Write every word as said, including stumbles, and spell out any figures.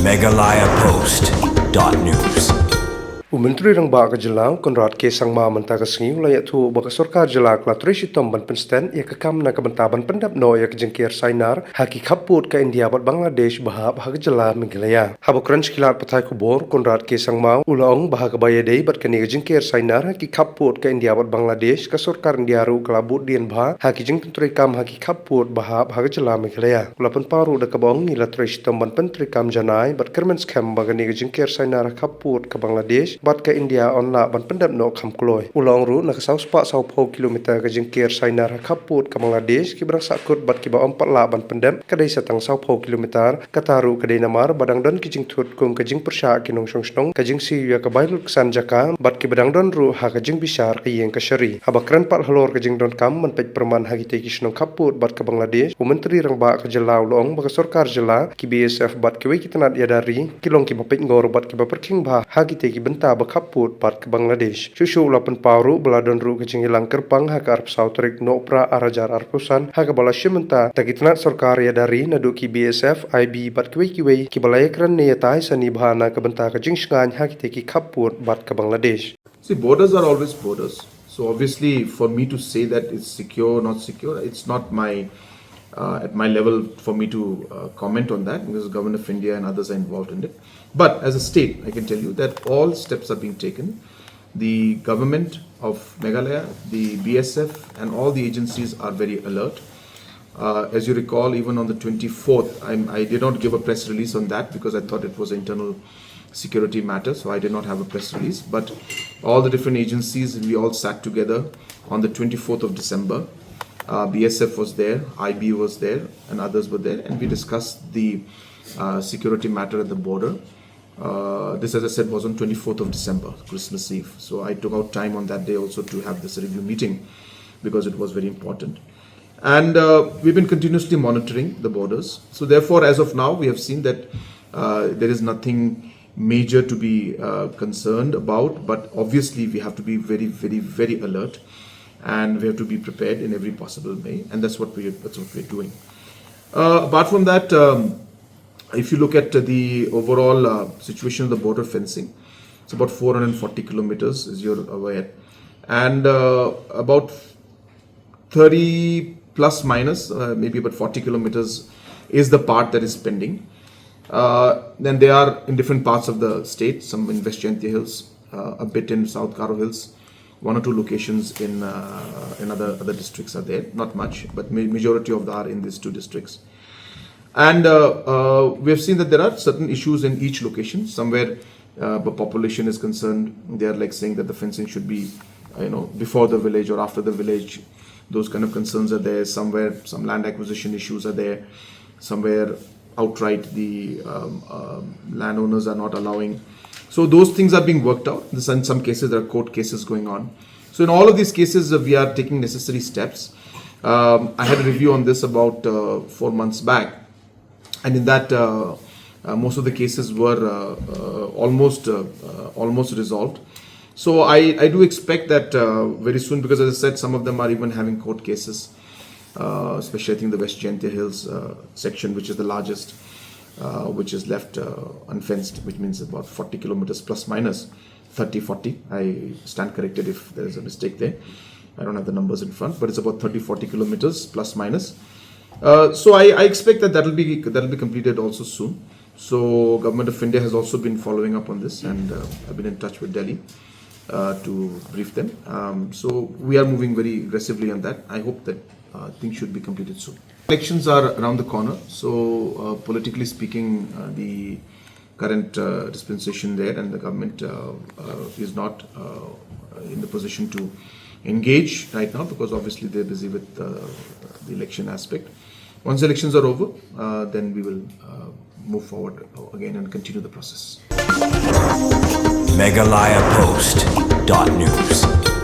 Meghalaya Post dot news. U Myntri Rangbah ka Jylla, Conrad K Sangma, mynta ka sngi u la ïathuh ba ka Sorkar Jylla ka la trei shitom ban pynstet ïa ka kam na ka bynta ban pyndep noh ïa ka jingker sainar ha ki khappud ka India bad Bangladesh ba hap ha ka Jylla Meghalaya. Haba kren sha ki lad pathai khubor, Conrad K Sangma u la ong ba ha kaba ïadei bad kane ka jingker sainar ha ki khappud ka India bad Bangladesh, ka Sorkar India ruh ka la bud dien bha ha ki jingtreikam ha ki khappud ba hap ha ka Jylla Meghalaya. U la pynpaw ruh da kaba ong ngi la trei shitom ban pyntreikam janai bad kyrmen skhem ba kane ka jingker sainar ha khappud ka Bangladesh bad ka India yn lah ban pyndep noh kham kloi. U la ong ruh na ka saw spah saw phew kilometer ka jingker sainar ha khappud ka Bangladesh, kiba dang sahkut bad kiba ym pat lah ban pyndep ka dei sa tang saw phew kilometer. Kata ruh ka dei namar ba dang don ki jingthut kum ka jingpyrshah ki nongshong shnong, ka jingsiew ïa ka bai lutksan jaka bad kiba dang don ruh ha ka jingbishar ka ïing ka shari. Haba kren pat halor ka jingdonkam ban peit pyrman ha kitei ki shnong khappud bad ka Bangladesh, u Myntri Rangbah ka Jylla u la ong ba ka Sorkar Jylla, ki B S F bad kiwei ki tnat ïada ri ki long kiba peit ngor bad kiba pyrkhing bha ha kitei ki bynta ba khappud bad ka Bangladesh. Shuh shuh u la pynpaw ruh ba la don ruh ka jingïalang kyrpang ha ka arphew saw tarik Nohprah ar hajar arphew san, ha kaba la shim bynta da ki tnat sorkar ïada ri naduh ki B S F, I B bad kiwei kiwei, kiba la ïakren ne ïatai sani bha na ka bynta ka jingshngaiñ ha kitei ki khappud bad ka Bangladesh. See, borders are always borders. So obviously, for me to say that it's secure or not secure, it's not my uh, at my level for me to uh, comment on that, because the government of India and others are involved in it. But as a state, I can tell you that all steps are being taken. The government of Meghalaya, the B S F, and all the agencies are very alert. Uh, as you recall, even on the twenty-fourth, I'm, I did not give a press release on that because I thought it was an internal security matter, so I did not have a press release. But all the different agencies, we all sat together on the twenty-fourth of December. Uh, B S F was there, I B was there, and others were there, and we discussed the uh, security matter at the border. Uh, this, as I said, was on twenty-fourth of December, Christmas Eve. So I took out time on that day also to have this review meeting because it was very important. And uh, we've been continuously monitoring the borders. So therefore, as of now, we have seen that uh, there is nothing major to be uh, concerned about, but obviously we have to be very, very, very alert, and we have to be prepared in every possible way, and that's what we that's what we're doing. Uh, apart from that, um, if you look at the overall uh, situation of the border fencing, it's about four hundred forty kilometers, as you're aware, and uh, about thirty plus minus, uh, maybe about forty kilometers, is the part that is pending. Uh, then they are in different parts of the state, some in West Jaintia Hills, uh, a bit in South Garo Hills, one or two locations in uh, in other other districts are there, not much, but ma- majority of them are in these two districts. And uh, uh, we have seen that there are certain issues in each location. Somewhere uh, the population is concerned, they are like saying that the fencing should be, uh, you know, before the village or after the village. Those kind of concerns are there. Somewhere some land acquisition issues are there. Somewhere outright the um, um, landowners are not allowing. So those things are being worked out. This, in some cases, there are court cases going on. So in all of these cases, uh, we are taking necessary steps. Um, I had a review on this about uh, four months back, and in that, uh, uh, most of the cases were uh, uh, almost uh, uh, almost resolved. So I, I do expect that uh, very soon, because as I said, some of them are even having court cases, uh, especially I think the West Jaintia Hills uh, section, which is the largest, uh, which is left uh, unfenced, which means about forty kilometers plus minus thirty, forty. I stand corrected if there is a mistake there. I don't have the numbers in front, but it's about thirty, forty kilometers plus minus. Uh, so I, I expect that that'll be that'll be completed also soon. So Government of India has also been following up on this, and uh, I've been in touch with Delhi uh, to brief them. Um, so we are moving very aggressively on that. I hope that uh, things should be completed soon. Elections are around the corner. So uh, politically speaking, uh, the current uh, dispensation there and the government uh, uh, is not uh, in the position to engage right now, because obviously they're busy with uh, the election aspect. Once elections are over, uh, then we will uh, move forward again and continue the process. Meghalaya Post dot news.